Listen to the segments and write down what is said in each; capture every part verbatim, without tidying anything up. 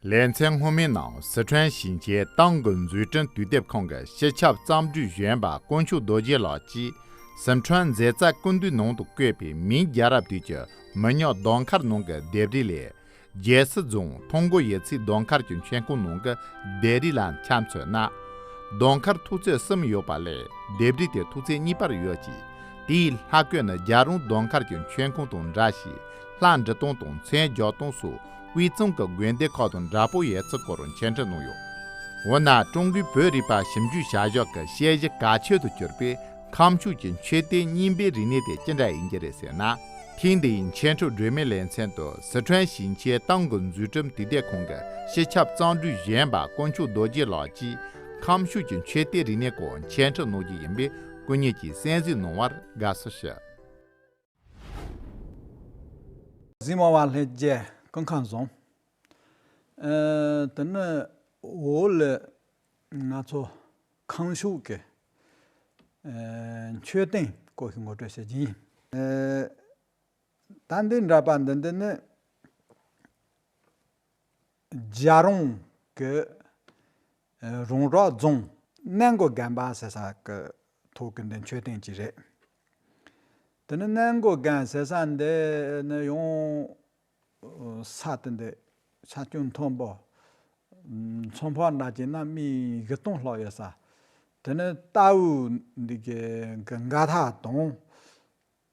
ལེ་ཚན་སྔོན་མའི་ནང་སི་ཁྲོན་ཞིང་ཆེན་ཏང་གི་འཛུགས་སྐྲུན་དུས་དེབ་ཁང་གི་སྤྱི་ཁྱབ་རྩོམ་སྒྲིག་གཞོན་པ་དཀོན་མཆོག་རྡོ་རྗེ་ལགས་ཀྱིས་སི་ཁྲོན་མཛེས་རྩལ་ཀུན་འདུས་ནང་དུ་བཀོད་པའི་མིང་རྒྱལ་རབས་དུས་ཀྱི་མི་ཉག་གདོང་མཁར་ནང་གི་ལྡེབས་རིས་ལས། རྒྱལ་སྲིད་རྫོང་ཐོང་གོ་ཡི་ཚིག་གདོང་མཁར་གྱི་མཆོད་ཁང་ནང་གི་ལྡེབས་རིས་ལ་འཆམ་མཚོན་ན། གདོང་མཁར་ཐོག་ཚད་གསུམ་ཡོད་པ་ལས་ལྡེབས་རིས་དེ་ཐོག་ཚད་གཉིས་པར་ཡོད་ཅིང་། དེའི་ལྷ་བཀོད་ནི་རྒྱལ་རོང་གདོང་མཁར་གྱི་མཆོད་ཁང་དང་འདྲ་ཞིང་། ལྷ་འབྲི་སྟངས་དང་མཚན་རྒྱག་སྟངས་སོགས་དབུས་གཙང་གི་དགོན་སྡེ་ཁག་དང་འདྲ་པོ་ཡོད་ཚུལ་སྐོར་འཆད་ཁྲིད་གནང་ཡོད། འོ་ན་ཀྲུང་གོའི་བོད་རིག་པ་ཞིབ་འཇུག་བྱ་གཞག་གི་དཔྱད་གཞི་གལ་ཆེ་དུ་གྱུར་པའི་ཁ་མཆུ་གྱི་མཆོད་རྟེན་རྙིང་པའི་རིག་གནས་དེ་ཅི་འདྲ་ཡིན་གྱི་རེད་ཟེར་ན། ཐེངས་འདིའི་འཆད་ཁྲིད་སྒྲོན་མེའི་ལེ་ཚན་དུ་སི་ཁྲོན་ཞིང་ཆེན་ཏང་གི་འཛུགས་སྐྲུན་དུས་དེབ་ཁང་གི་སྤྱི་ཁྱབ་རྩོམ་སྒྲིག་གཞོན་པ་དཀོན་མཆོག་རྡོ་རྗེ་ལགས་ཀྱིས་ཁ་མཆུ་གྱི་མཆོད་རྟེན་རིག་གནས་སྐོར་འཆད་ཁྲིད་གནང་རྒྱུ་ཡིན་པས་སྐུ་ཉིད་ཀྱིས་གསན་གཟིགས་གནང་བར་དགའ་བསུ་ཞུ། གཟིགས་མོ་བ་ལྷན་རྒྱས་སྐུ་ཁམས་བཟང་། ཨ། དེ་ནི་འོག་ལ་ང་ཚོ་ཁ་མཆུ་གི་ཨ་མཆོད་རྟེན་སྐོར་ཞིག་ངོ་སྤྲོད་བྱེད་ཀྱི་ཡིན། ཨ། ད་འདི་འདྲ་པ་འདི་འདི་ནི་རྒྱལ་རོང་གི་ཨ་རོང་བྲག་རྫོང་གནས་མགོ་དགོན་པ་ཟེར་ས་གི་ཐོག་གི་འདི་མཆོད་རྟེན་ཅིག་རེད། དེ་ནི་གནས་མགོ་དགོན་ཟེར་ས་འདི་ནི་ཡང་ས་དེ་འདི་ཆ་རྐྱེན་མཐོན་པོ། ཚོང་ཕོགས་འདྲ་བྱས་ན་མི་བཞི་སྟོང་ལྷག་ཡོད་ས། དེ་ནི་རྟའུ་འདི་གི་གི་མགར་ཐང་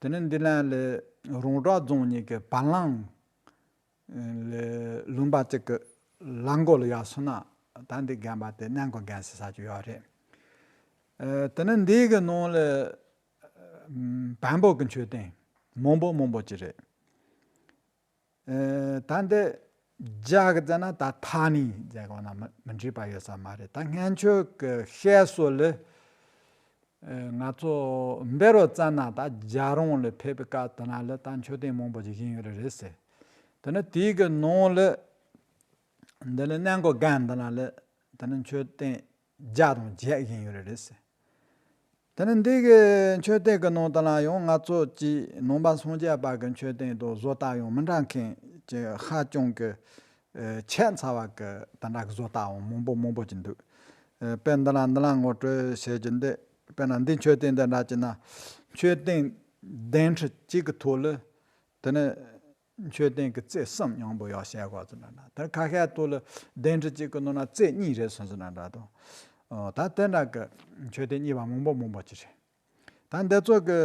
དང་། དེ་ནི་འདི་ལ་ལས་རོང་བྲག་རྫོང་གཉིས་ཀྱི་བར་ལམ་ལས་ལུང་པ་གཅིག་གི་ལམ་མགོ་ལ་ཡར་སོང་ན་ད་འདི་དགོན་པ་དེ་གནས་མགོ་དགོན་ཟེར་ས་ཅིག་ཡོད་རེད། ཨ། དེ་ནི་འདི་གི་ནང་ལ་བམ་པོ་གི་མཆོད་རྟེན་མང་པོ་མང་པོ་ཅིག་རེད། ཨ། ད་འདི་རྒྱ་གི་ཟེར་ན་ད་ཐ་སྙད་ཟེར་གོ་ན་མི་མི་འགྲིག་པ་ཡོད་ས་མ་རེད། ད་སྔོན་ཆད་ཀྱི་བཤད་སྲོལ་ལ། ཨ། ང་ཚོ་བཻ་རོ་ཙ་ན་ད་རྒྱལ་རོང་ལ་ཕེབས་པའི་སྐབས་དེ་ན་ལ་ད་མཆོད་རྟེན་མང་པོ་ཞིག་བཞེངས་ཡོད་རེད་ཟེར། དེ་ནི་དེའི་གི་ནང་ལ་འདི་ལ་གནས་མགོ་དགོན་འདི་ན་ལ་དེ་ནི་མཆོད་རྟེན་བརྒྱ་དང་བརྒྱད་བཞེངས་ཡོད་རེད་ཟེར། དེ་ནི་འདི་གི་མཆོད་རྟེན་གི་ནང་དུ་ལ་ཡང་ང་ཚོ་ཀྱི་ནང་པ་སངས་རྒྱས་པ་གི་མཆོད་རྟེན་དང་བཟོ་ལྟ་ཡང་མི་འདྲ་མཁན་གྱི་ཧ་ཅང་གི་ཨ་ཁྱད་མཚར་བ་གི་དེ་འདྲ་གི་བཟོ་ལྟ་ཡང་མང་པོ་མང་པོ་ཅིག་འདུག། ཨ། དཔེར་འདི་ལ་འདི་ལ་ངོ་སྤྲོད་བྱེད་ཀྱི་འདི་དཔེར་ན་འདི་མཆོད་རྟེན་འདི་འདྲ་ཅིག་ན་མཆོད་རྟེན་གདན་ཁྲི་གཅིག་གི་ཐོག་ལ་དེ་ནི་མཆོད་རྟེན་གྱི་རྩེ་གསུམ་མཉམ་པོ་ཡོད་བཤད་དགོས་ཟེར་ན་འདྲ། དེ་ཁ་ཤས་ཐོག་ལ་གདན་ཁྲི་གཅིག་གི་ནང་ན་རྩེ་གཉིས་རེད་གསུངས་ཟེར་ན་འདྲ་དང་། ཨོ། ད་དེ་འདྲ་གི་མཆོད་རྟེན་རྙིང་པ་མང་པོ་མང་པོ་ཅིག་རེད། ད་འདི་ཚོ་གི་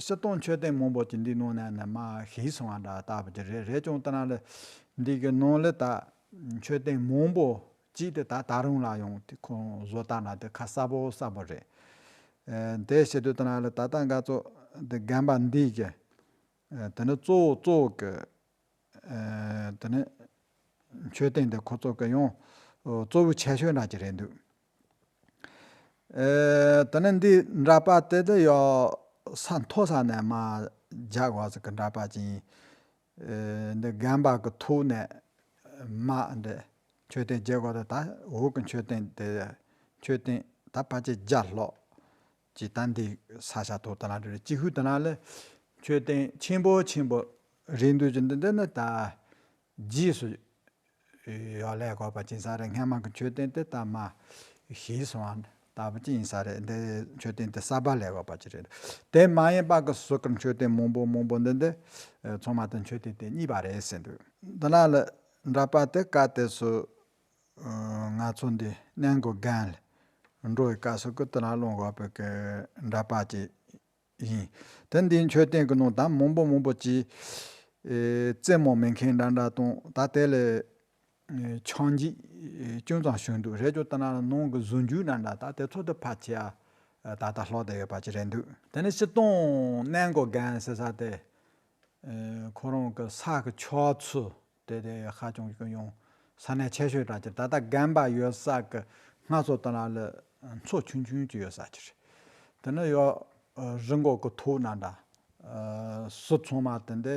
སྤྱིར་བཏང་མཆོད་རྟེན་མང་པོ་ཅིག་འདིའི་ནང་ན་ནས་མར་ཞིག་སོང་བ་འདྲ་ལྟ་བུ་ཅིག་རེད། རེད་ཀྱང་དེ་ན་ལ་འདི་གི་ནང་ལ་ད་མཆོད་རྟེན་མང་པོ་ཅིག་དེ་ད་ད་རུང་ལ་ཡང་དེ་ཁོང་བཟོ་ལྟ་ན་དེ་ཁ་གསལ་པོ་གསལ་པོ་རེད། ཨ། དེ་བྱེད་དུས་དེ་ན་ལ་ད་ལྟ་ང་ཚོ་འདི་དགོན་པ་འདི་གི་ཨ་དེ་ནི་གཙོ་བོ་གཙོ་བོ་གི་ཨ་དེ་ནི་མཆོད་རྟེན་འདི་ཁོ་ཚོ་གི་ཡང་གཙོ་བོའི་ཁྱད་ཆོས་འདྲ་ཅིག་རེད་འདུག། ཨ་དེ་ནི་འདི་འདྲ་པ་དེ་དེ་ཡང་ས་མཐོ་ས་ནས་མར་རྒྱག་དགོས་ཟེར་གི་འདྲ་པ་ཅིག་ཡིན། ཨ་འདི་དགོན་པ་གི་ཐོག་ནས་མར་འདི་མཆོད་རྟེན་རྒྱག་དགོས་དེ་ད་འོག་གི་མཆོད་རྟེན་དེ་མཆོད་རྟེན་ད་ཕལ་ཆེར་བརྒྱ་ལྷག་ཅིག་ད་འདི་ས་ཆ་ཐོག་དེ་ན་འདྲ་རེད། གཅིག་ཤོས་དེ་ན་ལ་མཆོད་རྟེན་ཆེན་པོ་ཆེན་པོ་རེད་འདུག་ཅིང་། འདི་འདི་ནི་ད་རྗེས་སུ་ཡོད་ལས་དགོས་པ་ཅིག་ཡིན་ས་རེད། སྔན་མ་གི་མཆོད་རྟེན་དེ་ད་མར་ཞིག་སོང་བ་ལྟ་བུ་ཅིག་ཡིན་ས་རེད། འདི་མཆོད་རྟེན་དེ་གསར་པ་ལས་དགོས་པ་ཅིག་རེད། དེ་མ་ཡིན་པ་གི་ཟུར་གི་མཆོད་རྟེན་མང་པོ་མང་པོ་འདི་འདི་ཚང་མ་དེ་མཆོད་རྟེན་དེ་རྙིང་པ་རེད་ཟེར་འདུག། འདི་ན་ལ་འདྲ་པ་དེ་ག་དེ་སུ་ང་ཚོ་འདི་གནས་མགོ་དགོན་ལ་འགྲོ་བའི་སྐབས་སུ་ཀུ་ཏི་ན་སློང་དགོས་པའི་གི་འདྲ་པ་ཅིག་ཡིན། དེ་འདིའི་མཆོད་རྟེན་གི་ནང་ད་མང་པོ་མང་པོ་ཅིག་ཨེ་རྩེ་མོ་མེད་མཁན་འདྲ་འདྲ་དང་ད་དེ་ལས་ཨེ་ཆག་འཇིག་ཅུང་ཙམ་བྱུང་འདུག། རེད་ཀྱང་ད་ན་ནང་གི་བཟོ་བཅོས་འདྲ་འདྲ་ད་དེ་ཚོ་དེ་ཕལ་ཆེ་ད་ལྟ་ལྷག་བསྡད་ཡོད་པ་ཅིག་རེད་འདུག། དེ་ནས་སྤྱིར་བཏང་གནས་མགོ་དགོན་ཟེར་ས་དེ། ཨེ་ཁོ་རང་གི་ས་གི་ཆགས་ཚུལ་དེ་དེ་ཧ་ཅང་གི་ཡང་ས་གནས་ཆེ་ཤོས་འདྲ་ཅིག། ད་ལྟ་དགོན་པ་ཡོད་ས་གི་སྔ་ས་དེ་ན་ལ་མཚོ་ཆུང་ཆུང་ཅིག་ཡོད་ས་ཅིག་རེད། དེ་ནས་ཡང་རི་མགོ་གི་ཐོག་ན་འདྲ་ཟུར་ཚང་མ་དེ་འདི་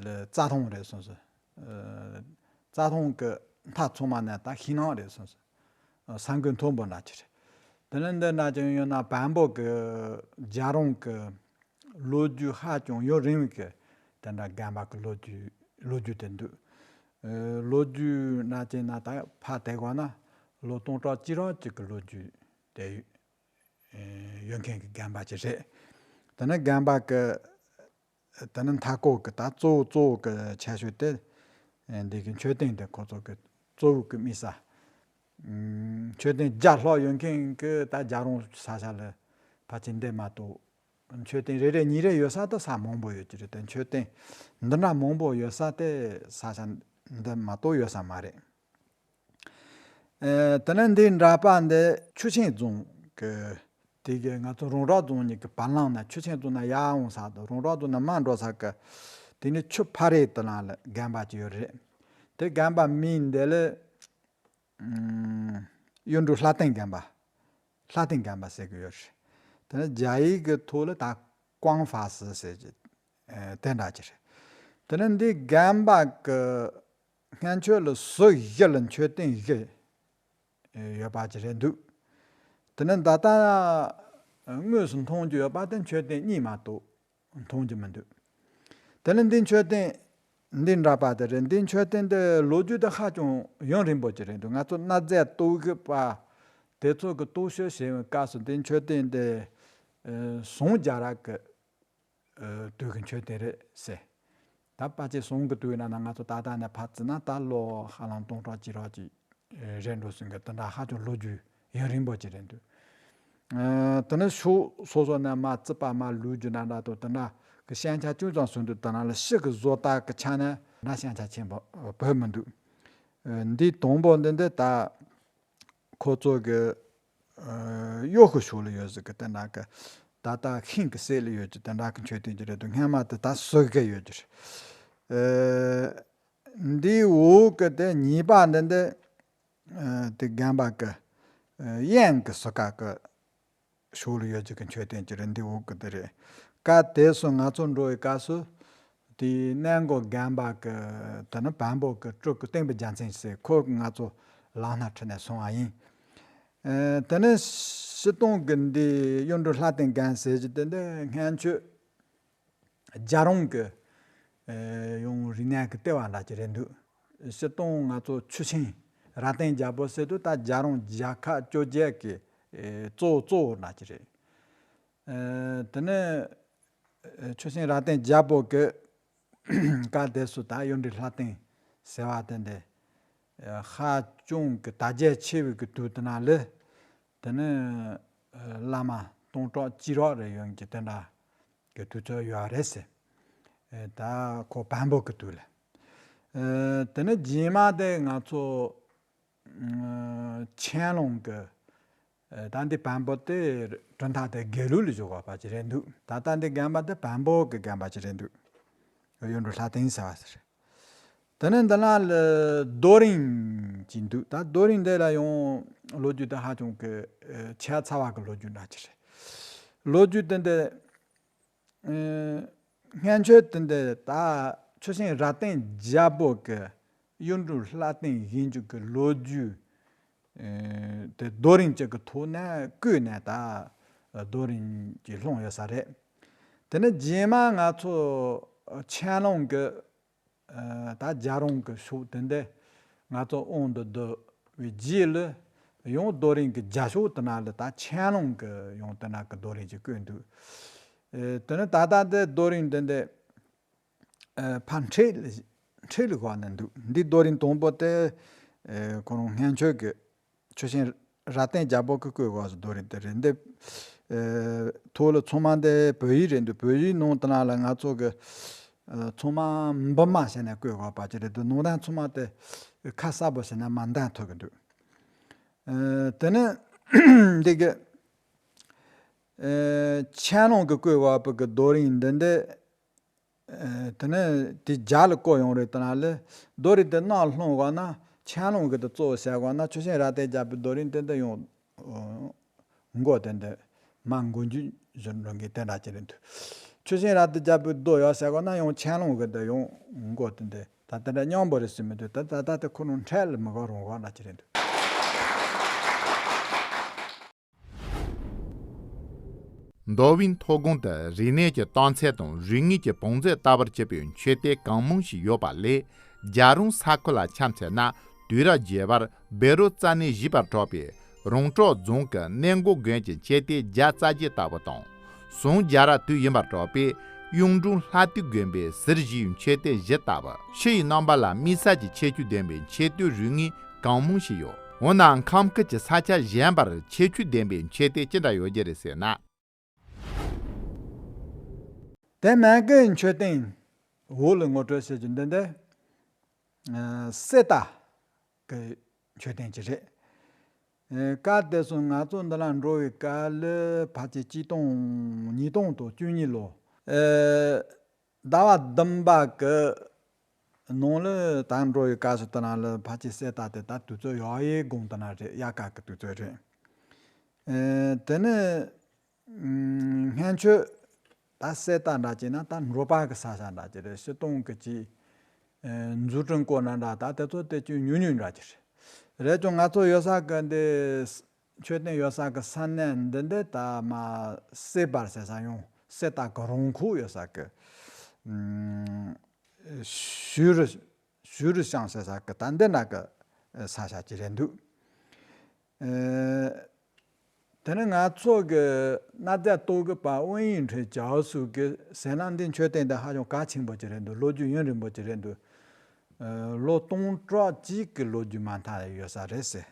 ལ་རྩྭ་ཐང་རེད་གསུངས་སོང་། ཨེ་རྩྭ་ཐང་གི་མཐའ་ཚང་མ་ནས་ད་ཤིང་ནགས་རེད་གསུངས་སོང་། ས་འགུལ་མཐོན་པོ་འདྲ་ཅིག་རེད། དེ་ནས་འདི་འདྲ་ཅིག་ཡོད་ན་བམ་པོ་གི་རྒྱལ་རོང་གི་ལོ་རྒྱུས་ཧ་ཅང་ཡུན་རིང་བའི་གི་དེ་འདྲ་དགོན་པ་གི་ལོ་རྒྱུས་ལོ་རྒྱུས་དེ་འདུག། ལོ་རྒྱུས་ནང་བྱས་ན་ད་ཕར་དེ་གོ་ན་ལོ་སྟོང་ཕྲག་གཅིག་རང་གཅིག་གི་ལོ་རྒྱུས་དེ་ཡོད་མཁན་གྱི་རྒན་པ་ཅིག་རེད། དེ་ནས་རྒན་པ་གི་དེ་ནི་མཐའ་འཁོར་གྱི་ད་གཙོ་བོ་གཙོ་བོ་གི་ཁྱད་ཆོས་དེ། འདི་གི་མཆོད་རྟེན་དེ་ཁོ་ཚོ་གི་གཙོ་བོ་གི་དམིགས་ས། མཆོད་རྟེན་བརྒྱ་ལྷག་ཡོད་མཁན་གྱི་ད་རྒྱལ་རོང་ས་ཆ་ལ་ཕལ་ཆེར་འདི་མ་གཏོགས། མཆོད་རྟེན་རེ་རེ་གཉིས་རེ་ཡོད་ས་དེ་ས་མང་པོ་ཡོད་ཀྱི་རེད་དེ། མཆོད་རྟེན་འདི་འདྲ་མང་པོ་ཡོད་ས་དེ་ས་ཆ་འདི་མ་གཏོགས་ཡོད་ས་མ་རེད། ཨེ། དེ་ནས་འདི་འདྲ་པ་འདི་ཆུ་ཆེན་རྫོང་གི། དེ་གི་ང་ཚོ་རོང་བྲག་རྫོང་གཉིས་ཀྱི་བར་ལམ་ན་ཆུ་ཆེན་རྫོང་ན་ཡར་འོང་ས་དང་རོང་བྲག་རྫོང་ན་མར་འགྲོ་ས་གི། དེ་ནི་ཆུ་ཕ་རེ་དེ་ལ་ལ་རྒན་པ་ཅིག་ཡོད་རེད། དེ་རྒན་པ་མིང་འདི་ལ་ཨམ། གཡུ་འབྲུག་ལྷ་ལྡན་རྒན་པ། ལྷ་ལྡན་རྒན་པ་ཟེར་གི་ཡོད་རེད། དེ་ནི་རྒྱ་ཡིག་གི་ཐོག་ལ་ད་ཀོང་ཧྥ་སི་ཟེར་གི། ཨེ། དེ་འདྲ་ཅིག་རེད། དེ་ནི་འདི་རྒན་པ་གི་སྔོན་ཆད་ལ་ཟུར་བཞི་ལ་མཆོད་རྟེན་བཞི་ཡོད་པ་ཅིག་རེད་འདུག་དེ་ནི་ད་ལྟ་དངོས་སུ་མཐོང་རྒྱུ་ཡོད་པ་དེ་མཆོད་རྟེན་གཉིས་མ་གཏོགས་མཐོང་རྒྱུ་མི་འདུག་དེ་ནི་འདི་མཆོད་རྟེན་འདི་འདྲ་པ་དེ་རེད། འདི་མཆོད་རྟེན་དེ་ལོ་རྒྱུས་དེ་ཧ་ཅང་ཡུན་རིང་པོ་ཅིག་རེད་འདུག་ང་ཚོ་གནའ་རྫས་རྟོག་ཞིབ་པ་དེ་ཚོ་གི་རྟོག་ཞིབ་བྱེད་པའི་སྐབས་སུ་འདི་མཆོད་རྟེན་དེ་ཨ། ཟུང་རྒྱ་ར་གི། ཨ། དུས་ཀྱི་མཆོད་རྟེན་རེད་ཟེར། ད་ཕལ་ཆེར་ཟུང་གི་དུས་ན་ན་ང་ཚོ་ད་ལྟ་ནས་ཕར་བརྩིས་ན་ད་ལོ་ཧ་ལམ་སྟོང་ཕྲག་གཅིག་རེ་ཅིག་རེད་འགྲོ་སྲིད་གི། དེ་འདྲ་ཧ་ཅང་ལོ་རྒྱུས་ཡུན་རིང་པོ་ཅིག་རེད་འདུག་ཨ། དེ་ནི་ཕྱོགས་སོ་སོ་ནས་མར་རྩིག་པ་མར་ལུད་རྒྱུ་ན་འདྲ་དང་དེ་འདྲ་གི་ཞན་ཆ་ཅུང་ཙམ་བཟོ་འདུག་དེ་ན་ལ་ཤི་གི་བཟོ་ལྟ་གི་ཆ་ནས་ན་ཞན་ཆ་ཆེན་པོ་བོད་མི་འདུག་ཨ། འདི་དང་པོ་འདི་འདི་ད། ཁོ་ཚོ་གི་ཨ། གཡོག་གི་ཕྱོགས་ལ་ཡོད་ཟིག་གི་དེ་འདྲ་གི། ད་ལྟ་ཤིང་གི་གསེབ་ལ་ཡོད་ཀྱི་དེ་འདྲ་གི་མཆོད་རྟེན་ཅིག་རེད་འདུག་སྔན་མ་དེ་ད་ཟུར་གི་ཡོད་ཀྱི་རེད། ཨ། འདིའི་འོག་གི་དེ་གཉིས་པ་འདི་འདི། ཨ། དེ་རྒན་པ་གི། ཨ། གཡོན་གི་ཟུར་ཁ་གི་ཕྱོགས་ལ་ཡོད་ཀྱི་གི་མཆོད་རྟེན་ཅིག་རེད། འདི་འོག་གི་དེ་རེད། སྐབས་དེ་སུ་ང་ཚོ་འགྲོ་བའི་སྐབས་སུ། དེའི་གནས་མགོ་རྒན་པ་གི་དེ་ནི་བམ་པོ་གི་སྤྲུལ་སྐུ་བསྟན་པའི་རྒྱལ་མཚན་ཟེར། ཁོ་གི་ང་ཚོ་ལམ་སྣ་ཁྲིད་ནས་སོང་བ་ཡིན། ཨ། དེ་ནི་སྤྱིར་བཏང་གི་འདི་གཡུ་འབྲུག་ལྷ་ལྡན་རྒན་ཟེར་གྱི་དེ་འདི་སྔན་ཆད་རྒྱལ་རོང་གི། ཨ། ཡང་རིག་གནས་ཀྱི་ལྟེ་བ་འདྲ་ཅིག་རེད་འདུག་སྤྱིར་བཏང་ང་ཚོ་ཆུ་ཆེན་རྭ་སྟེང་རྒྱལ་པོ་ཟེར་དུས་ད་རྒྱལ་རོང་རྒྱལ་ཁབ་བཅོ་བརྒྱད་ཀྱི། ཨ། གཙོ་བོ་གཙོ་བོ་འདྲ་ཅིག་རེད། ཨ། དེ་ནི། ཨ། ཆུ་ཆེན་རྭ་སྟེང་རྒྱལ་པོ་གི་སྐབས་དེ་སུ་ད་གཡུ་འབྲུག་ལྷ་ལྡན་ཟེར་བ་དེ་འདི། ཨ། ཧ་ཅང་གི་དར་རྒྱས་ཆེ་བའི་གི་དུས་དེ་ན་ལ། དེ་ནི། ཨ། བླ་མ་སྟོང་ཕྲག་གཅིག་རེ་རེ་ཡོང་གི་དེ་འདྲ་གི་དུས་ཚོད་ཡོད་རེད་ཟེར། ཨ། ད་ཁོ་བམ་པོ་གི་དུས་ལ། ཨ། དེ་ནི་རྗེས་མ་དེ་ང་ཚོ། ཨ། ཆན་ལུང་གི། ཨ། ད་འདི་བམ་པོ་དེ་གྲུབ་མཐའ་དེ་དགེ་ལུགས་ལ་བཞུགས་པ་ཅིག་རེད་འདུག་ད་ལྟ་འདི་རྒན་པ་དེ་བམ་པོ་གི་རྒན་པ་ཅིག་རེད་འདུག་གཡུ་འབྲུག་ལྷ་ལྡན་ཟེར་བ་ཟེར། དེ་ནས་འདི་ན་ལ་རྡོ་རིང་ཅིག་འདུག་ད་རྡོ་རིང་འདི་ལ་ཡང་ལོ་རྒྱུས་དེ་ཧ་ཅང་གི། ཨ། ཆད་ཚར་བ་གི་ལོ་རྒྱུས་འདྲ་ཅིག་རེད། ལོ་རྒྱུས་དེ་འདི། ཨ། སྔན་ཆད་དེ་འདི་ད་ཆུ་ཆེན་རྭ་སྟེང་རྒྱལ་པོ་གི་གཡུ་འབྲུག་ལྷ་ལྡན་བཞེངས་རྒྱུ་གི་ལོ་རྒྱུས། ཨ། དེ་རྡོ་རིང་གཅིག་གི་ཐོག་ནས་བརྐོས་ནས་ད་རྡོ་རིང་གཅིག་ལྷུང་ཡོད་ས་རེད། དེ་ནས་རྗེས་མ་ང་ཚོ་ཆན་ལུང་གི། ཨ། ད་རྒྱལ་རོང་གི་ཕྱོགས་དེ་འདི་ང་ཚོ་དབང་དུ་བསྡུ་བའི་རྗེས་ལ་ཡང་རྡོ་རིང་གི་རྒྱབ་ཕྱོགས་དེ་ན་ལ་ད་ཆན་ལུང་གི་ཡང་དེ་ན་གི་རྡོ་རིང་ཅིག་བརྐོས་འདུག་ཨ། དེ་ནི་ད་ལྟ་འདི་རྡོ་རིང་འདི་འདི། ཨ། ཕར་འཕྲེད་ལ་འཕྲེད་ལ་བཞག་ནས་འདུག་འདི་རྡོ་རིང་དང་པོ་དེ། ཨ། ཁོ་རང་སྔན་ཆད་ཀྱི་ཆུ་ཆེན་རྭ་སྟེང་རྒྱལ་པོ་གི་བརྐོས་པ་ཟེར་རྡོ་རིང་དེ་རེད། འདི། ཨ། ཐོག་ལ་ཚང་མ་འདི་བོད་ཡིག་རེད་འདུག་བོད་ཡིག་ནང་དེ་ན་ལ་ང་ཚོ་གི། ཨ། ཚང་མ་འབུམ་མ་བྱས་ནས་བརྐོས་པ་ཅིག་རེད་འདུག་ནང་དོན་ཚང་མ་དེ་ཁ་གསལ་པོ་བྱས་ནས་མ་འདོན་ཐུབ་ཀྱི་འདུག་ཨ། དེ་ནས་འདི་གི། ཨ། ཆན་ལུང་གི་བརྐོས་པ་གི་རྡོ་རིང་འདི་འདི། ཨ། དེ་ནས་དེ་རྒྱ་ལ་བརྐོས་ཡོང་རེད་དེ་ན་ལ། རྡོ་རིང་དེ་ནང་ལྷུང་བ་ན་ཆན་ལུང་གི་དེ་གཙོ་བོ་བྱས་པ་ན་ཆུ་ཆེན་རྭ་སྟེང་རྒྱལ་པོའི་རྡོ་རིང་དེ་འདི་ཡང་མགོ་དེ་འདི་མ་མགོ་མཇུག་བཞུར་འགྲོ་མཁན་དེ་འདྲ་ཅིག་རེད་འདུག་ཆུ་ཆེན་རྭ་སྟེང་རྒྱལ་པོའི་རྡོ་ཡོད་བྱས་པ་ན་ཡང་ཆན་ལུང་གི་དེ་ཡང་མགོ་དེ་འདི་ད་དེ་འདྲ་མཉམ་པོ་རེད་ཟེར་མི་འདུག་ད་ད་ད་དེ་ཁོ་རང་འཕྲལ་ལ་མི་གོ་རུང་གོ་འདྲ་ཅིག་རེད་འདུག་མདོ་དབུས་མཐོ་སྒང་དུ་རིག་གནས་ཀྱི་རྟགས་མཚན་དང་རིག་དངོས་ཀྱི་བང་མཛོད་ལྟ་བུར་གྱུར་པའི་མཆོད་རྟེན་གང་མང་ཞིག་ཡོད་པ་ལས། རྒྱལ་རོང་ས་ཁུལ་ལ་འཁྱམས་ཚར་ན། དུས་རབས་བརྒྱད་པར་བཻ་རོ་ཙ་ན་བཞི་པར་གྲགས་པའི་རོང་བྲག་རྫོང་གི་གནས་འགོ་དགོན་གྱི་མཆོད་རྟེན་བརྒྱ་རྩ་བརྒྱད་ལྟ་བུ་དང་། ཟུང་རྒྱལ་རབས་དུས་གཡུང་པར་གྲགས་པའི་གཡུང་དྲུང་ལྷ་སྡེ་དགོན་པའི་ཟུར་བཞིའི་མཆོད་རྟེན་བཞི་ལྟ་བུ། ཕྱི་ཡི་རྣམ་པ་ལ་དམིགས་བསལ་གྱི་ཁྱད་ཆོས་ལྡན་པའི་མཆོད་རྟེན་རིགས་ལྔའི་གང་མང་ཞིག་ཡོད། འོ་ན་ཁམས་ཁུལ་གྱི་ས་ཆ་གཞན་པར་ཁྱད་ཆོས་ལྡན་པའི་མཆོད་རྟེན་ཅི་འདྲ་ཡོད་རྒྱུ་རེད་ཟེར་ན། དེ་མིན་གྱི་མཆོད་རྟེན་འོག་ལ་ངོ་སྤྲོད་བྱེད་རྒྱུ་འདི་འདི། ཨ། གསེར་རྟ་གི་མཆོད་རྟེན་ཅིག་རེད། ཨ། སྐབས་དེ་སོང་ང་ཚོ་འདི་ལ་འགྲོ་བའི་སྐབས་ལ་ཕལ་ཆེར་ཆིག་སྟོང་། ཉིས་སྟོང་དང་བཅུ་གཉིས་ལོ། ཨ། ཟླ་བ་བདུན་པ་གི་ནང་ལ་ད་འགྲོ་བའི་སྐབས་སུ་དེ་ན་ལ་ཕལ་ཆེར་གསེར་རྟ་དེ་ད་དུས་ཚོད་ཡག་ཡེ་དགོང་དེ་ན་རེད། དབྱར་ཁ་གི་དུས་ཚོད་རེད། ཨ། དེ་ནས། ཨ། སྔན་ཆད་ད་གསེར་རྟ་འདྲ་བྱས་ན་ད་འབྲོག་པ་གི་ས་ཆ་འདྲ་བྱས་རེད། སྤྱིར་བཏང་གི་ཅིག་ཨ། འཛུགས་སྐྲུན་སྐོར་ན་འདྲ་ད་དེ་ཚོ་དེ་ཅུང་ཉུང་ཉུང་འདྲ་ཅིག་རེད། རེད་ཀྱང་ང་ཚོ་ཡོད་ས་གི་འདི་མཆོད་རྟེན་ཡོད་ས་གི་ས་གནས་འདི་འདི་ད་མ་གསེར་སྦར་ཟེར་ས་ཡང་གསེར་རྟ་གི་རོང་ཁུལ་ཡོད་ས་གི། ཨ། ཞུ་རུ། ཞུ་རུ་ཤང་ཟེར་ས་གི་ད་འདི་འདྲ་གི་ས་ཆ་ཅིག་རེད་འདུག། ཨ། དེ་ནི་ང་ཚོ་གི་གནའ་རྫས་རྟོག་ཞིབ་པ་དབོན་ཡིག་ཁྲིན་ཅའོ་སུའུ་གི་ཟེར་ན་འདི་མཆོད་རྟེན་འདི་ཧ་ཅང་གལ་ཆེན་པོ་ཅིག་རེད་འདུག། ལོ་རྒྱུས་ཡུན་རིང་པོ་ཅིག་རེད་འདུག། ཨ། ལོ་སྟོང་ཕྲག་གཅིག་གི་ལོ་རྒྱུས་མ་མཐའ་ཡོད་ས་རེད་ཟེར།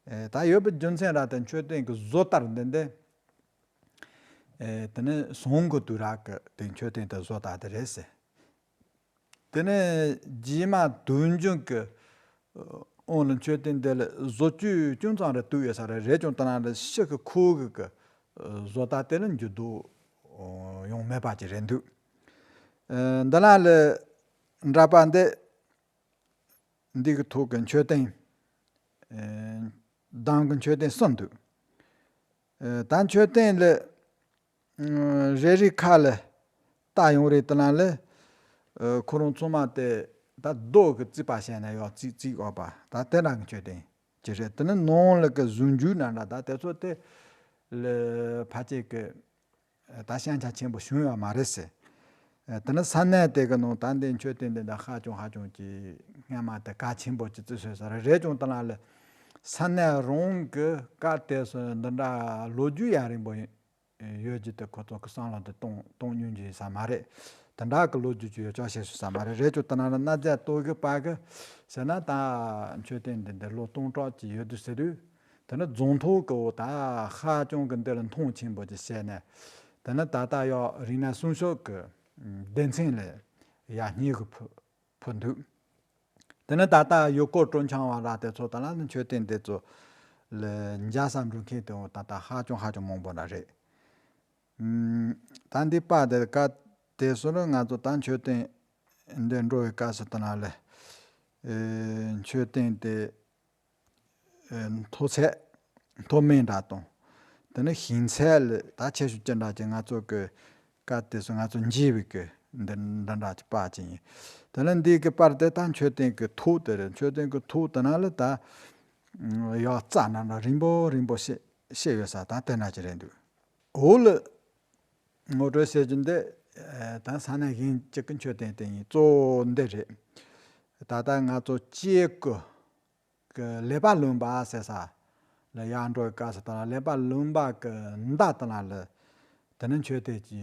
ཨ། ད་ཡོད་པའི་རྒྱུ་མཚན་ར་དེ་མཆོད་རྟེན་གི་བཟོ་ལྟ་འདི་འདི། ཨ། དེ་ནི་ཟུང་གི་དུས་རབས་གི་དེ་མཆོད་རྟེན་དེ་བཟོ་ལྟ་དེ་རེད་ཟེར། དེ་ནས་རྗེས་མ་དུས་འགྱུར་གྱི་དབང་ལ་མཆོད་རྟེན་དེ་ལ་བཟོ་བཅོས་ཅུང་ཙམ་རེ་བཏུས་ཡོད་ས་རེད། རེད་ཀྱང་དེ་ན་ལ་ཕྱི་གི་ཁུག་གི་བཟོ་ལྟ་དེ་ལ་འགྱུར་ལྡོག་ཡང་མེད་པ་ཅིག་རེད་འདུག། ཨ། འདི་ན་ལ་འདྲ་པ་འདི་འདི་གི་ཐོག་གི་མཆོད་རྟེན། ཨ། གདན་གི་མཆོད་རྟེན་གསུམ་འདུག། ཨ། ད་མཆོད་རྟེན་ལ། ཨ། རེ་རེ་ཁ་ལ་ལྟ་ཡོང་རེ་དེ་ན་ལ། ཨ། ཁོ་རང་ཚང་མ་དེ་ད་རྡོ་གི་རྩིག་པ་བྱས་ན་ཡག་རྩིག་རྩིག་འོག་པ་ད་དེ་འདྲ་གི་མཆོད་རྟེན་ཅིག་རེད། དེ་ནི་ནང་ལ་གི་ཟུང་འཇུག་ན་འདྲ་ད་དེ་ཚོ་དེ་ལ་ཕལ་ཆེར་གི་ད་ཞན་ཆ་ཆེན་པོ་བྱུང་ཡོད་མ་རེད་ཟེར། ཨ། དེ་ནི་ས་གནས་དེ་གི་ནང་ད་འདི་མཆོད་རྟེན་འདི་འདྲ་ཧ་ཅང་ཧ་ཅང་གི་སྔན་མ་དེ་གལ་ཆེན་པོ་ཅིག་བརྩི་སྲོལ་ས་རེད། རེད་ཀྱང་དེ་ན་ལ་ས་གནས་རང་གི་སྐབས་དེ་སོ་འདི་འདྲ་ལོ་རྒྱུས་ཡང་རིང་པོ་ཡོད་རྒྱུ་དེ་ཁོ་ཚོ་གི་བསམ་བློ་དེ་གཏོང་གཏོང་མྱོང་རྒྱུ་ཡིན་ས་མ་རེད། དེ་འདྲ་གི་ལོ་རྒྱུས་ཀྱི་ཡོད་ཅག་བཤད་སྲོལ་ས་མ་རེད། རེད་ཀྱང་དེ་ན་ལ་གནའ་རྫས་རྟོག་ཞིབ་པ་གི་ཟེར་ན་ད་མཆོད་རྟེན་འདི་འདི་ལོ་སྟོང་ཕྲག་ཅིག་ཡོད་དུས་ཟེར་དུས། དེ་ནི་རྫོང་ཐོག་གི་འོག་ད་ཧ་ཅང་གི་འདི་ལ་མཐོང་ཆེན་པོ་ཅིག་བཤད་ནས། དེ་ནི་ད་ལྟ་ཡང་རིག་གནས་སྲུང་སྐྱོབ་ཀྱི་སྡེ་ཚན་ལ་ཡར་སྙེག་གི་ཕུ་ཕུ་འདུག། དེ་ནི་ད་ལྟ་ཡུལ་སྐོར་སྤྲོ་འཆམ་པ་ར་དེ་ཚོ་ད་ལ་ནི་མཆོད་རྟེན་དེ་ཚོ་ལ་མཇལ་ས་འགྲོ་མཁན་དེ་འོ་ད་ལྟ་ཧ་ཅང་ཧ་ཅང་མང་པོ་ར་རེད། ཨུམ། ད་འདི་པ་དེ་ཀ་དེ་སོ་ནི་ང་ཚོ་ད་མཆོད་རྟེན་འདི་འགྲོ་བའི་སྐབས་སུ་ད་ན་ལ། ཨེ། མཆོད་རྟེན་དེ། ཨེ། མཐོ་ཚད། མཐོ་དམན་འདྲ་དང་། དེ་ནི་ཞེང་ཚད་ལ་ད་ཆེ་ཤོས་ཅི་འདྲ་ཅིག་ང་ཚོ་གི་སྐབས་དེ་སུ་ང་ཚོ་མཇལ་བའི་གི་འདི་འདྲ་འདྲ་ཅིག་པ་ཅིག་ཡིན། དེ་ནི་འདི་གི་པར་དེ་ད་མཆོད་རྟེན་གི་ཐོག་དེ་རེད། མཆོད་རྟེན་གི་ཐོག་དེ་ན་ལ་ད་ཡག་རྩ་ན་འདྲ་རིང་པོ་རིང་པོ་བཤད་བཤད་ཡོད་ས་ད་དེ་ན་ཅིག་རེད་འདུག། འོག་ལ་ངོ་སྤྲོད་བྱེད་རྒྱུ་འདི་ད་ས་གནས་གཞན་གཅིག་གི་མཆོད་རྟེན་དེ་ཡིན། གཙོ་བོ་འདི་རེད། ད་ལྟ་ང་ཚོ་སྐྱེ་དགུ་གི་ཀླད་པ་ལུང་པ་ཟེར་ས་ལ་ཡར་འགྲོ་བའི་སྐབས་སུ་ད་ལ་ཀླད་པ་ལུང་པ་གི་མདའ་དེ་ན་ལ་དེ་ནི་མཆོད་རྟེན་གྱི་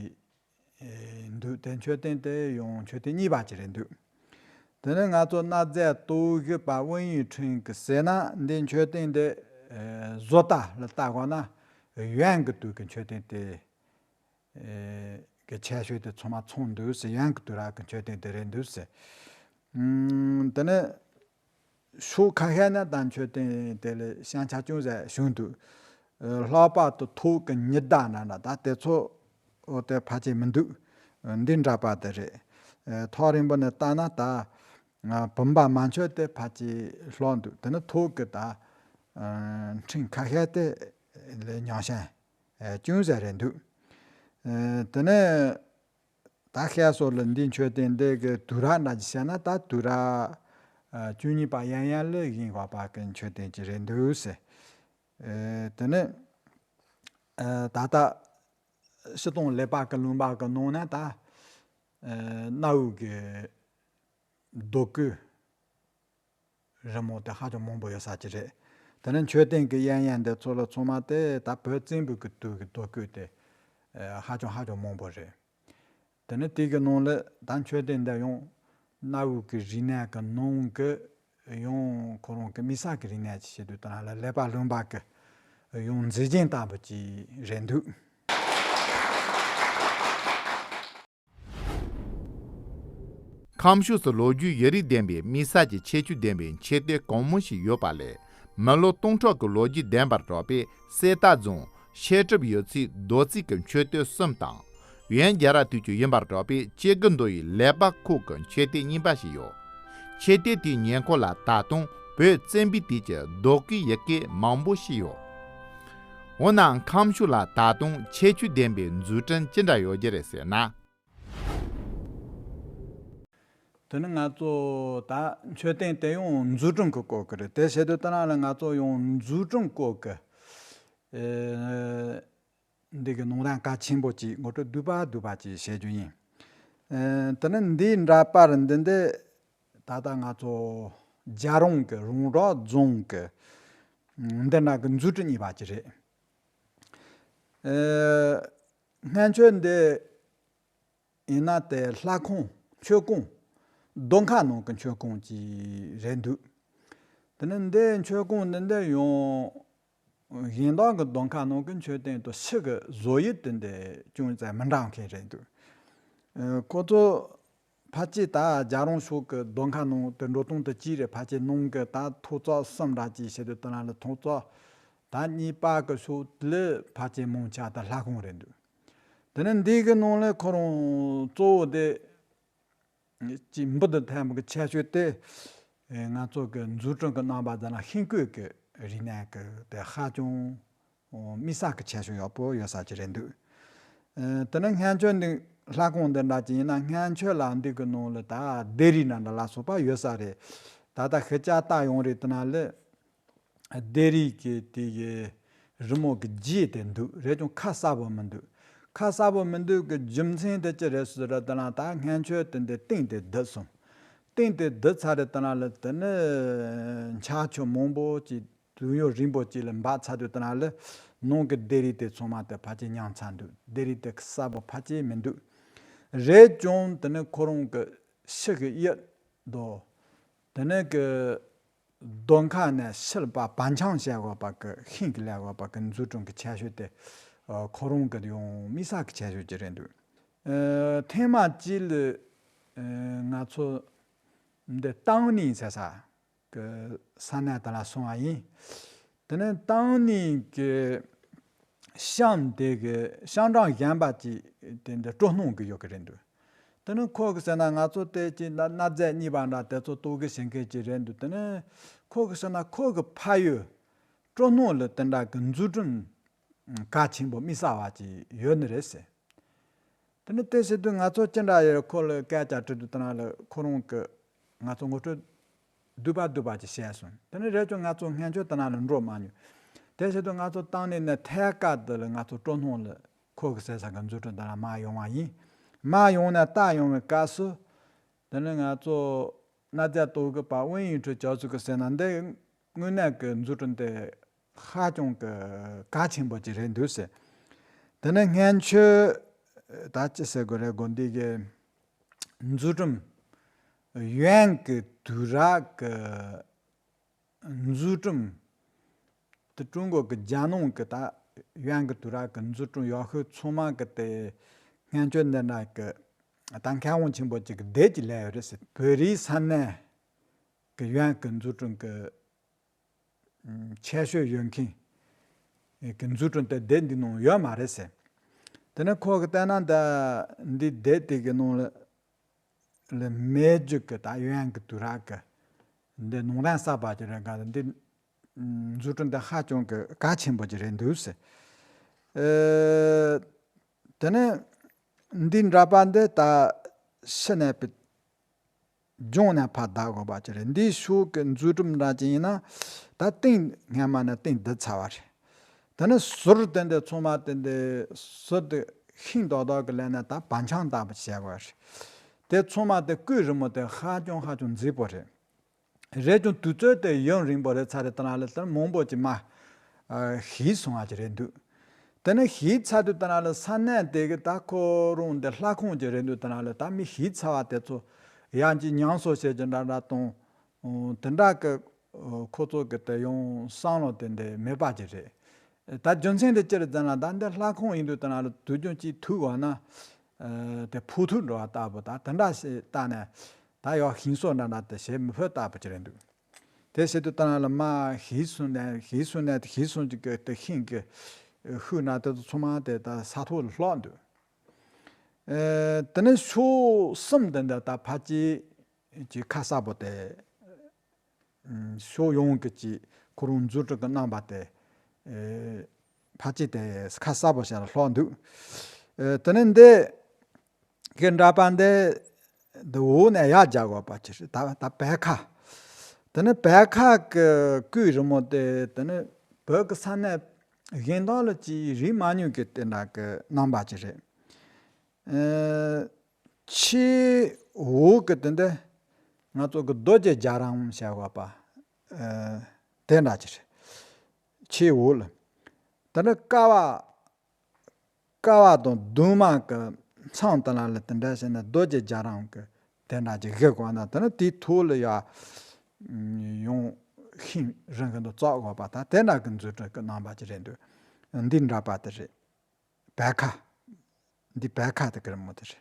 འདུག། དེ་མཆོད་རྟེན་དེ་ཡང་མཆོད་རྟེན་གཉིས་པ་ཅིག་རེད་འདུག། དེ་ནི་ང་ཚོ་གནའ་རྫས་རྟོག་ཞིབ་པ་དབོན་ཡིག་ཁྲིན་གྱིས་ཟེར་ན་འདི་མཆོད་རྟེན་དེ་བཟོ་ལྟ་ལ་ལྟ་དགོས་ན་ཡོན་གྱི་དུས་ཀྱི་མཆོད་རྟེན་དེ། ཨེ། གི་ཁྱད་ཆོས་དེ་ཚང་མ་ཚང་འདུག་ཟེར། ཡན་གྱི་དུས་རབས་ཀྱི་མཆོད་རྟེན་དེ་རེད་འདུག་ཟེར། ཨུམ། དེ་ནས་ཕྱོགས་ཁ་ཤས་ནས་ད་མཆོད་རྟེན་དེ་ལ་ཞན་ཆ་ཅུང་ཟད་བྱུང་འདུག། ཨེ། ལྷག་པར་དུ་ཐོག་གི་ཉི་ཟླ་ན་འདྲ་ད་དེ་ཚོ་འོ་དེ་ཕལ་ཆེར་མི་འདུག། འདི་འདྲ་པ་དེ་རེད། ཨེ། ཐག་རིང་པོ་ནས་ལྟ་ན་ད་ང་བུམ་པ་མ་མཆོད་དེ་ཕལ་ཆེར་ལྷག་འདུག། དེ་ནས་ཐོག་གི་ད་ཨ་ཁྲིན་ཁ་ཤས་དེ་ལ་ཉག་ཤན། ཨེ། ཅུང་ཟད་རེད་འདུག། ཨེ། དེ་ནས་ད་ཤར་སོགས་ལ་འདི་མཆོད་རྟེན་འདི་གི་དུས་རབས་འདྲ་ཅིག་བཤད་ན་ད་དུས་རབས་ཨ་བཅུ་གཉིས་པ་ཡན་ཡན་ལ་བཞེངས་པ་པ་གི་མཆོད་རྟེན་ཅིག་རེད་འདུག་ཟེར། ཨེ། དེ་ནས་ཨ་ད་ལྟ་སྤྱིར་བཏང་ཀླད་པ་གི་ལུང་པ་གི་ནང་ན་ད་ཨ་གནའ་བོའི་གི་རྡོ་བརྐོས་ རི་མོ་དེ་ཧ་ཅང་མང་པོ་ཡོད་ས་ཅིག་རེད། དེ་ནས་མཆོད་རྟེན་གྱི་གཡས་གཡོན་དེ་ཚོ་ལ་ཚང་མ་དེ་ད་བོད་བཙན་པོའི་གི་དུས་ཀྱི་རྡོ་བརྐོས་དེ་ཧ་ཅང་ཧ་ཅང་མང་པོ་རེད། དེ་ནས་དེ་གི་ནང་ལ་ད་མཆོད་རྟེན་འདི་ཡང་གནའ་བོའི་གི་རིག་གནས་ཀྱི་ནང་གི་ཡང་ཁོ་རང་གི་དམིགས་བསལ་གྱི་རིག་གནས་ཅིག་བྱེད་དུས་དེ་ན་ལ་ཀླད་པ་ལོན་པ་གི་ཡང་མཛེས་རྒྱན་ལྟ་བུ་ཅིག་རེད་འདུག། ཁམས་ཕྱོགས་སུ་ལོ་རྒྱུས་ཡུན་རིང་ལྡན་པའི་དམིགས་བསལ་གྱི་ཁྱད་ཆོས་ལྡན་པའི་མཆོད་རྟེན་གང་མང་ཞིག་ཡོད་པ་ལས། མི་ལོ་སྟོང་ཕྲག་གི་ལོ་རྒྱུས་ལྡན་པར་གྲགས་པའི་གསེར་རྟ་རྫོང་བཤད་སྒྲུབ་ཡོད་ཚད་རྡོ་རྩིག་གི་མཆོད་རྟེན་གསུམ་དང་། ཡོན་རྒྱལ་རབས་དུས་ཀྱི་ཡིན་པར་གྲགས་པའི་སྐྱེ་དགུ་མདོ་ཡི་ཀླད་པ་ཁུག་གི་མཆོད་རྟེན་གཉིས་པ་ཞིག་ཡོད། མཆོད་རྟེན་དེའི་ཉེ་འཁོར་ལ་ད་དུང་བོད་བཙན་པོའི་དུས་ཀྱི་རྡོ་བརྐོས་ཡི་གེ་མང་པོ་ཞིག་ཡོད། འོ་ན་ཁམས་ཕྱོགས་ལ་ད་དུང་ཁྱད་ཆོས་ལྡན་པའི་འཛུགས་སྐྲུན་ཅི་འདྲ་ཡོད་རྒྱུ་རེད་ཟེར་ན། དེ་ནི་ང་ཚོ་ད་མཆོད་རྟེན་དེ་ཡང་འཛུགས་སྐྲུན་གྱི་སྐོར་གྱི་རེད། དེ་བྱེད་དུས་དེ་ན་ལ་ང་ཚོ་ཡང་འཛུགས་སྐྲུན་སྐོར་གྱི་འདི་གི་ནང་དོན་གལ་ཆེན་པོ་ཅིག་ངོ་སྤྲོད་བསྡུས་པ་བསྡུས་པ་ཅིག་བྱེད་རྒྱུ་ཡིན། དེ་ནི་འདིའི་འདྲ་པར་འདི་འདི་ད་ལྟ་ང་ཚོ་རྒྱལ་རོང་གི་རོང་བྲག་རྫོང་གི་འདི་འདྲ་གི་འཛུགས་སྐྲུན་གཉིས་པ་ཅིག་རེད། སྔན་ཆད་འདི་ཡིན་ན་དེ་ལྷ་ཁང་མཆོད་ཁང་རྡོ་ཁང་ནང་གི་མཆོད་ཁང་ཅིག་རེད་འདུག། དེ་ནི་འདི་མཆོད་ཁང་འདི་འདི་ཡང་གཞན་དག་གི་རྡོ་ཁང་ནང་གི་མཆོད་རྟེན་དང་ཕྱི་གི་བཟོ་དབྱིབས་དེ་འདི་ཅུང་ཟད་མི་འདྲ་མཁན་རེད་འདུག། ཁོ་ཚོ་ཕལ་ཆེར་ད་རྒྱལ་རོང་ཕྱོགས་ཀྱི་རྡོ་ཁང་ནང་དུ་འགྲོ་སྟངས་དེ་གཅིག་རེད། ཕལ་ཆེར་ནང་གི་ད་ཐོག་བརྩེགས་གསུམ་འདྲ་ཅིག་བྱེད་དུས་དེ་ན་ལ་ཐོག་བརྩེགས་ད་གཉིས་པ་གི་ཕྱོགས་དེ་ལ་ཕལ་ཆེར་མང་ཆེ་ད་ལྷ་ཁང་རེད་འདུག། དེ་ནས་འདི་གི་ནང་ལ་ཁོ་རང་གཙོ་བོ་དེ་ཅིག་འབུར་དུ་ཐོན་པའི་ཁྱད་ཆོས་དེ་ང་ཚོ་གི་འཛུགས་སྐྲུན་གྱི་རྣམ་པ་དེ་ན་ཤིང་བརྐོས་ཀྱི་རིག་གནས་ཀྱི་དེ་ཧ་ཅང་དམིགས་བསལ་གྱི་ཁྱད་ཆོས་ཡག་པོ་ཡོད་ས་ཅིག་རེད་འདུག། དེ་ནས་སྔན་ཆད་འདི་ལྷ་ཁང་འདི་འདྲ་ཅིག་ཡིན་ན་སྔན་ཆད་ལ་འདི་གི་ནང་ལ་ད་ལྡེབས་རིས་འདྲ་འདྲ་ལ་སོགས་པ་ཡོད་ས་རེད། ད་ལྟ་ཤི་ཆ་ལྟ་ཡོང་རེད་དེ་ན་ལ། ལྡེབས་རིས་ཀྱི་དེ་གི་རི་མོ་གི་རྒྱན་དེ་འདུག་རེད་ཀྱང་ཁ་གསལ་པོ་མི་འདུག། ཁ་གསལ་པོ་མི་འདུག་གི་རྒྱུ་མཚན་དེ་ཅི་རེད་ཟེར་ན་དེ་ན་ད་སྔན་ཆད་དེ་འདི་གཏིང་དེ་བརྡིབས་སོང་། གཏིང་དེ་བརྡིབས་ཚར་རེད་དེ་ན་ལ་དེ་ནི་འཁྱག་ཆུ་མང་པོ་ཅིག་དུས་ཡུན་རིང་པོ་ཅིག་ལ་འབབ་ཚར་དུས་དེ་ན་ལ་ནང་གི་ལྡེབས་རིས་དེ་ཚང་མ་དེ་ཕལ་ཆེར་ཉམས་ཚར་འདུག། ལྡེབས་རིས་དེ་གསལ་པོ་ཕལ་ཆེར་མི་འདུག། རེད་ཀྱང་དེ་ནི་ཁོ་རང་གི་ཕྱི་གི་དབྱིབས་དང་དེ་ནི་གི་རྡོ་ཁང་ནས་ཕྱིར་པ་བར་ཆང་བྱས་དགོས་པ་གི་ཤིང་གི་ལས་དགོས་པ་གི་འཛུགས་སྐྲུན་གྱི་ཁྱད་ཆོས་དེ་ཁོ་རང་གི་ཡང་དམིགས་བསལ་གྱི་ཁྱད་ཆོས་ཅིག་རེད་འདུག། ཐེངས་མ་གཅིག་ལ་ང་ཚོ་འདི་གཏིང་ནས་ཟེར་ས་གི་ས་གནས་དེ་ལ་སོང་བ་ཡིན། དེ་ནས་གཏིང་ནས་གི་ཤང་དེ་གི་ཤང་ཀྲང་གཞན་པ་ཅིག་དེ་འདི་སྤྲོ་སྣང་གི་ཡོད་གི་རེད་འདུག། དེ་ནི་ཁོ་གི་ཟེར་ན་ང་ཚོ་དེ་ཅི་ན་གནའ་རྫས་རྙིང་པ་འདྲ་དེ་ཚོ་རྟོག་གེ་བྱེད་མཁན་ཅིག་རེད་འདུག། དེ་ནི་ཁོ་གི་ཟེར་ན་ཁོ་གི་ཕ་ཡུལ་སྤྲོ་སྣང་ལ་དེ་འདྲ་གི་འཛུགས་སྐྲུན་གལ་ཆེན་པོ་དམིགས་བསལ་བ་ཅིག་ཡོད་ནི་རེད་ཟེར། དེ་ནི་དེ་བྱེད་དུས་ང་ཚོ་ཅི་འདྲ་ཡོད་ཁོ་ལ་སྐད་ཆ་དྲིས་དུས་དེ་ན་ལ་ཁོ་རང་གི་ང་ཚོ་ངོ་སྤྲོད་བསྡུས་པ་བསྡུས་པ་ཅིག་བཤད་སོང་། དེ་ནི་རེད་ཀྱང་ང་ཚོ་སྔན་ཆད་དེ་ན་ལ་འགྲོ་མ་མྱོང་། དེ་བྱེད་དུས་ང་ཚོ་གཏིང་ནས་ནས་ཐད་ཀར་དེ་ལ་ང་ཚོ་སྤྲོ་སྣང་ལ་ཁོ་གི་ཟེར་ས་གི་འཛུགས་སྐྲུན་དེ་ལ་མར་ཡོང་བ་ཡིན། མར་ཡོང་ནས་ལྟ་ཡོང་བའི་སྐབས་སུ། དེ་ནི་ང་ཚོ་གནའ་རྫས་རྟོག་གེ་པ་ཝུན་ཡིན་ཁྲུའུ་ཅའོ་ཙུའུ་གི་ཟེར་ན་འདི་དངོས་གནས་ཀྱི་འཛུགས་སྐྲུན་དེ་ཧ་ཅང་གི་གལ་ཆེན་པོ་ཅིག་རེད་འདུག་ཟེར། དེ་ནི་སྔན་ཆད་ད་ཅི་ཟེར་དགོས་རེད་དགོན་སྡེ་གི་འཛུགས་སྐྲུན་ཡོན་གྱི་དུས་རབས་ཀྱི་འཛུགས་སྐྲུན་དེ་ཀྲུང་གོ་གི་རྒྱལ་ནང་གི་ད་ཡོན་གྱི་དུས་རབས་ཀྱི་འཛུགས་སྐྲུན་ཡག་ཤོས་ཚང་མ་གི་དེ་སྔན་ཆད་འདི་འདྲ་གི་ད་མཁས་དབང་ཆེན་པོ་ཅིག་གི་སྡེ་ཅིག་སླེབས་ཡོད་རེད་ཟེར། བོད་རིགས་ས་གནས་ཀྱི་ཡོན་གྱི་འཛུགས་སྐྲུན་གྱི་ཁྱད་ཆོས་ཡོད་མཁན་གྱི་འཛུགས་སྐྲུན་དེ་སྡེ་འདི་ནང་ཡོད་མ་རེད་ཟེར། དེ་ནས་ཁོ་གི་ལྟས་ན་ད་འདི་སྡེ་དེ་གི་ནང་ལ་ལ་མེ་རྒྱུད་ཀྱི་ད་ཡོན་གྱི་དུས་རབས་ཀྱི་འདི་ནང་རན་གསར་པ་ཅིག་རེད་ག་ལ་འདི་འཛུགས་སྐྲུན་དེ་ཧ་ཅང་གི་གལ་ཆེན་པོ་ཅིག་རེད་འདུག་ཟེར། ཨེ། དེ་ནས་འདི་འདྲ་པ་འདི་ད་ཕྱི་ནས་པའི་ལྗོངས་ནས་ཕར་བདའ་དགོས་པ་ཅིག་རེད། འདིའི་ཕྱོགས་ཀྱི་འཛུགས་སྐྲུན་འདྲ་ཅིག་ཡིན་ན་ད་གཏིང་སྔན་མ་ནས་གཏིང་བརྡིབས་ཚར་བ་རེད། དེ་ནས་ཟུར་དེ་འདྲའི་ཚང་མ་དེ་འདྲའི་ཟུར་དེ་ཤིང་རྡོག་རྡོག་གི་ལས་ནས་ད་བར་འཆང་ལྟ་བུ་བྱས་པ་རེད། དེ་ཚང་མ་དེ་བརྐོས་རི་མོ་དེ་ཧ་ཅང་ཧ་ཅང་མཛེས་པོ་རེད། རེད་ཀྱང་དུས་ཚོད་དེ་ཡུན་རིང་པོ་རེད་ཚར་རེད། ད་ན་ལ་དེར་མང་པོ་ཅིག་མ་ཨ་ཤི་སོང་བ་ཅིག་རེད་འདུག་དེ་ནས་ཤི་ཚར་དུས་ད་ན་ལ་ས་གནས་དེ་གི་ད་ཁོ་རང་དེ་ལྷ་ཁང་ཅིག་རེད་འདུག་ད་ན་ལ་ད་མི་ཤི་ཚར་བ་དེ་ཚོ་ཡང་ཅིག་ཉམས་གསོ་བྱེད་ཀྱི་འདྲ་འདྲ་དང་། ཨོ། དེ་འདྲ་གི་ཨོ་ཁོ་ཚོ་གི་དེ་ཡང་བསམ་བློ་དེ་འདྲ་མེད་པ་ཅིག་རེད། ད་རྒྱུ་མཚན་དེ་ཅི་རེད་ཟེར་ན། ད་འདི་ལྷ་ཁང་ཡིན་དུས་ད་ན་ལ་དུས་རྒྱུན་གཅིག་ཐུག་བ་ན། ཨ་དེ་ཕོག་ཐུག་འགྲོ་བ་ལྟ་བུ་ད་དེ་འདྲ་ཞིག་ལྟ་ནས་ད་ཡང་ཤིང་བཟོ་འདྲ་འདྲ་དེ་བྱེད་མི་ཕོད་ལྟ་བུ་ཅིག་རེད་འདུག་དེ་བྱེད་དུས་ད་ན་ལ་མ་ཤི་སོང་ནས་ཤི་སོང་ནས་ཤི་སོང་ཅིག་གི་དེ་ཤིང་གི་ཤུལ་ན་དེ་ཚོ་ཚང་མ་དེ་ད་ས་ཐོག་ལ་ལྷག་འདུག་ཨེ། དེ་ནས་ཕྱོགས་གསུམ་དེ་འདྲ་ད་ཕལ་ཆེར་གྱི་ཁ་གསལ་པོ་དེ། ཨུམ། ཕྱོགས་ཡོངས་ཀྱི་ཅིག་ཁོ་རང་རྫུ་འཕྲུལ་གྱི་རྣམ་པ་དེ། ཨེ། ཕལ་ཆེར་དེ་ཁ་གསལ་པོ་ཞིག་ལ་ལྷག་འདུག་ཨེ། དེ་ནས་འདི་གི་འདྲ་པར་འདི་འདི་འོག་ནས་ཡར་རྒྱག་དགོས་པ་ཅིག་རེད། ད་ད་བལ་ཁ། དེ་ནས་བལ་ཁ་གི་སྐུའི་རི་མོ་དེ་དེ་ནས་བོད་ཀྱི་ས་གནས་གཞན་དག་ལ་ཅིག་རིག་མ་མྱོང་གི་དེ་འདྲ་གི་རྣམ་པ་ཅིག་རེད། ཨེ། ཆེས་འོག་གི་དེ་འདི་ང་ཚོ་གི་རྡོ་རྗེ་རྒྱ་རམ་བྱ་བ་པ། ཨེ། དེ་འདྲ་ཅིག་རེད། ཆེས་འོག་ལ། དེ་ནི་ཀ་བ། ཀ་བ་དང་གདུང་མ་གི་མཚམས་དེ་ན་ལ་དེ་འདྲ་བྱས་ན་རྡོ་རྗེ་རྒྱ་རམ་གི་དེ་འདྲ་ཅིག་བཞག་དགོས་ན། དེ་ནི་དེའི་ཐོག་ལ་ཡ་ཡང་ཤིང་རིང་གི་འདུག་བཙག་དགོས་པ་ད་དེ་འདྲ་གི་རྫུ་འཕྲུལ་གི་རྣམ་པ་ཅིག་རེད་འདུག་འདི་འདྲ་པ་དེ་རེད། བལ་ཁ། འདི་བལ་ཁ་དེ་གི་རི་མོ་དེ་རེད།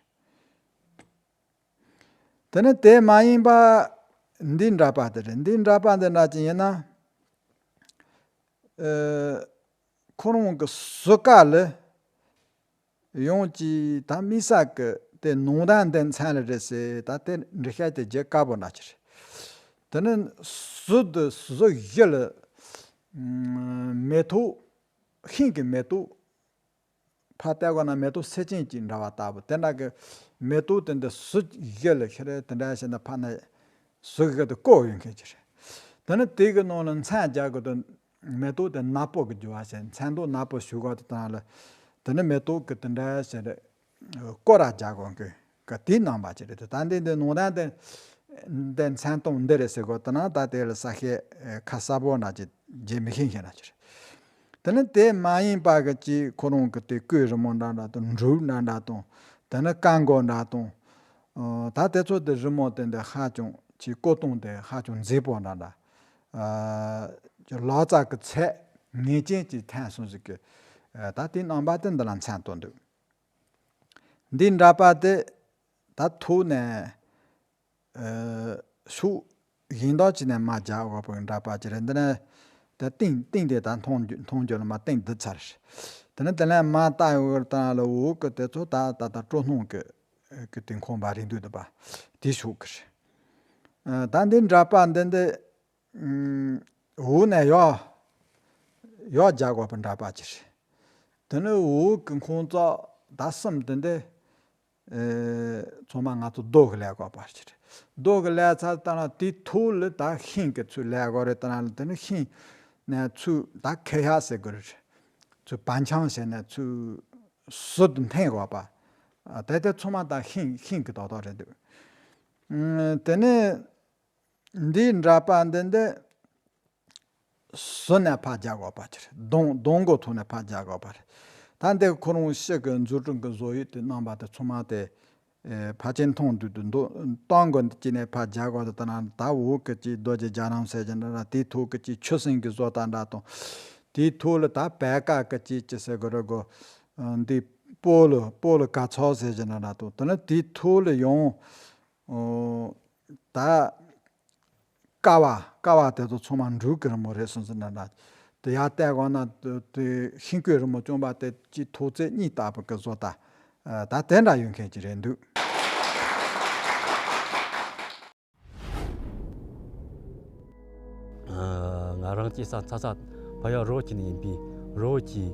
དེ་ནི་དེ་མ་ཡིན་པ་འདི་འདྲ་པ་དེ་རེད། འདི་འདྲ་པ་འདི་འདྲ་ཅིག་ཡིན་ན། ཨེ། ཁོ་རང་གི་ཟུར་ཁ་ལ་ཡང་ཅིག་ད་དམིགས་བསལ་གི་དེ་ནང་དོན་འདི་མཚན་ལ་རེད་ཟེར་ད་དེ་འགྲེལ་བཤད་དེ་རྒྱག་དཀའ་པོ་འདྲ་ཅིག་རེད། དེ་ནི་ཟུར་དུ་ཟུར་བཞི་ལ་མེ་ཏོག་ཤིང་གི་མེ་ཏོག་ཕར་བལྟས་པ་ན་མེ་ཏོག་སེར་ཆེན་གྱི་འདྲ་བ་ལྟ་བུ་དེ་འདྲ་གི་མེ་ཏོག་དེ་འདི་ཟུར་བཞི་ལ་ཤི་རེད། དེ་འདྲ་བྱས་ན་ཕར་ནས་ཟུར་བཞི་དེ་བཀོད་ཡོད་མཁན་ཅིག་རེད། དེ་ནི་དེ་གི་ནང་ལ་མཚན་རྒྱག་དགོས་དུས་མེ་ཏོག་དེ་ནག་པོ་གི་རྒྱུ་བ་བྱས་མཚན་འདོགས་ནག་པོ་ཞུ་དགོས་དུས་དང་ལ་དེ་ནི་མེ་ཏོག་གི་དེ་འདྲ་བྱས་རེད། སྐོར་ར་རྒྱག་དགོས་གི་ག་དེའི་རྣམ་པ་ཅིག་རེད་དེ། ད་འདི་འདི་ནང་དོན་དེ་འདི་མཚན་སྟོང་འདི་རེད་ཟེར་དགོས་དེ་ན་ད་དེ་ལ་ས་ཤེས་ཁ་གསལ་པོ་ན་ཅིག་བརྗེད་མི་ཤེས་ཤེས་ན་ཅིག་རེད། དེ་ནི་དེ་མ་ཡིན་པ་གི་ཅིག་ཁོ་རང་གི་དེ་སྐུའི་རི་མོ་འདྲ་འདྲ་དང་འབྲུག་འདྲ་འདྲ་དང་དེ་ནི་ཀ་མགོ་འདྲ་དང་། ཨ། ད་དེ་ཚོ་དེ་རི་མོ་དེ་འདི་ཧ་ཅང་ཅིག་བཀོད་སྟངས་དེ་ཧ་ཅང་མཛེས་པོ་འདྲ་འདྲ། ཨ། ཅིག་ལག་རྩལ་གི་ཚད་ངེས་ཅན་ཅིག་ཐོན་སོང་ཟིག་གི། ཨ། ད་དེའི་རྣམ་པ་དེ་འདི་ལ་མཚན་བཏོན་འདུག་འདི་འདྲ་པ་དེ་ད་ཐུག་ནས། ཨ། ཤུགས་གཞན་དག་ཅིག་ནས་མར་རྒྱག་དགོས་པའི་འདྲ་པ་ཅིག་རེད། འདི་ནས་དེ་གཏིང་གཏིང་དེ་ད་མཐོང་རྒྱུ་མཐོང་རྒྱུ་ལ་མར་གཏིང་འདི་ཚར། དེ་ནས་དེ་ལས་མར་བལྟ་ཡོང་བར་ད་ལ་འོག་གི་དེ་ཚོ་ད་ད་ད་སྤྲོ་སྣང་གི་གི་དེ་ཁང་པ་རིང་དུས་འདི་པ་དེ་ཤུགས་ཀྱི་རེད། ཨ། ད་འདི་འདྲ་པ་འདི་འདི། ཨུམ། འོག་ནས་ཡར་ཡར་རྒྱག་དགོས་པ་འདྲ་པ་ཅིག་རེད། དེ་ནས་འོག་གི་ཁང་བརྩེགས་ད་གསུམ་དེ་འདི། ཨེ། ཚང་མ་ང་ཚོ་རྡོ་གི་ལས་དགོས་པ་ཅིག་རེད། རྡོ་གི་ལས་ཚར་ད་ན་དེའི་ཐོག་ལ་ད་ཤིང་གི་ཚུར་ལས་དགོས་རེད། ད་ན་དེ་ནི་ཤིང་ནས་ཚུར་ད་ཁེ་ཡག་ཟེར་དགོས་རེད། ཚུར་བར་འཆང་བྱས་ནས་ཚུར་ཟུར་དུ་འཐེན་དགོས་པ། ཨ། དེ་དེ་ཚང་མ་ད་ཤིང་ཤིང་གི་རྡོག་རྡོག་རེད་འདུག་ཨུམ། དེ་ནས། འདིའི་འདྲ་པར་འདི་འདི་ཟུར་ནས་ཕར་རྒྱག་དགོས་པ་ཅིག་རེད། གདོང་གདོང་མགོ་ཐོག་ནས་ཕར་རྒྱག་དགོས་པ་རེད། ད་འདི་ཁོ་རང་ཕྱི་གི་རྫུ་འཕྲུལ་གྱི་བཟོ་ཡུལ་དེ་རྣམ་པ་དེ་ཚང་མ་དེ། ཨེ། ཕལ་ཆེར་མཐོང་དུས་དུ་འདུག་སྟེང་གི་ཅིག་ནས་ཕར་རྒྱག་དགོས་དེ་ལྟ་ན་ད་འོག་གི་ཅིག་རྡོ་རྗེ་རྒྱ་རམ་ཟེར་གྱི་འདྲ་འདྲ། དེའི་ཐོག་གི་ཅིག་ཆུ་སྲིན་གྱི་བཟོ་ལྟ་འདྲ་དང་། དེའི་ཐོག་ལ་ད་བལ་དཀར་གྱི་ཅིག་ཅི་ཟེར་དགོས་རེད་གོ། ཨ། འདི་སྤོ་ལོ་སྤོ་ལོ་དཀར་ཚོགས་ཟེར་གྱི་འདྲ་འདྲ་དང་། དེ་ནས་དེའི་ཐོག་ལ་ཡང་། ཨོ། ད་ཀ་བ་ཀ་བ་དེ་ཚོ་ཚང་མ་འབྲུག་གི་རི་མོ་རེད་སོང་ཟེར་ན་འདྲ། དེ་ཡར་བལྟས་དགོས་ན་དེ་དེ་ཤིང་བརྐོས་རི་མོ་བཅོམ་པ་དེ་ཅིག་ཐོག་བརྩེགས་གཉིས་ལྟ་བུ་གི་བཟོ་ལྟ། ཨ། ད་དེ་འདྲ་ཡོད་མཁན་ཅིག་རེད་འདུག་ཨ། ང་རང་སྐྱེས་ས་འཚར་ས་ཕ་ཡུལ་རི་བོ་ཆེ་ནས་ཡིན་པས། རི་བོ་ཆེའི་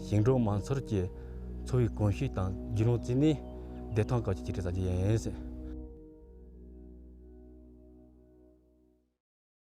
ཞིང་འབྲོག་མང་ཚོགས་ཀྱི་འཚོ་བའི་གོམས་གཤིས་དང་རྒྱུས་ལོན་བརྩིས་ནས་བདེ་ཐང་གི་ཆེད་དུ་བྱ་རྒྱུ་ཡིན།